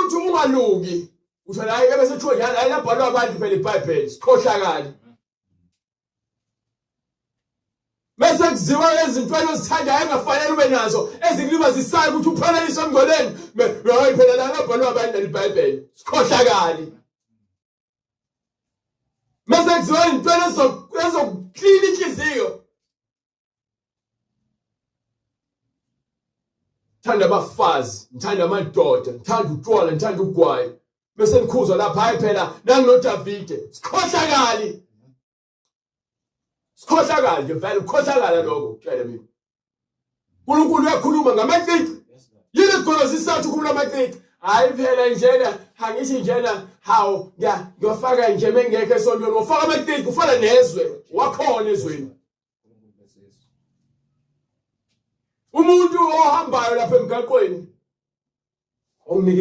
uthi ungaluki, usho la ke bese kuthiwa njalo, hayi labhalwa abantu phela iBhayibheli, sikhohlakali. Bese kuziwa ezintweni ozithandayo engafanele ube nazo ezikulibazisayo ukuthi upheleliswe emngcweleni. Hayi phela la labhalwa abantu leli Bhayibheli, sikhohlakali. Bese kuziwa ezintweni ezokuklina inhliziyo. Thanda abafazi, ngithanda amadoda, ngithanda utshwala, ngithanda ugwayi. Bese nikhuzwa lapha, hayi phela nanginoDavide, sikhohlakali. Sikhohlakala nje vele, ukukhohlakala lokho, kutshele mina. uNkulunkulu uyakhuluma ngamacici. Yini ekugolozisathi ukhuluma amacici? Hayi phela njena, angithi njena, hawu ngiyafaka nje mengekho esontweni, ufaka amacici ufana nezwe, wakhona ezweni. Umuntu ohambayo lapha emgaqweni onginike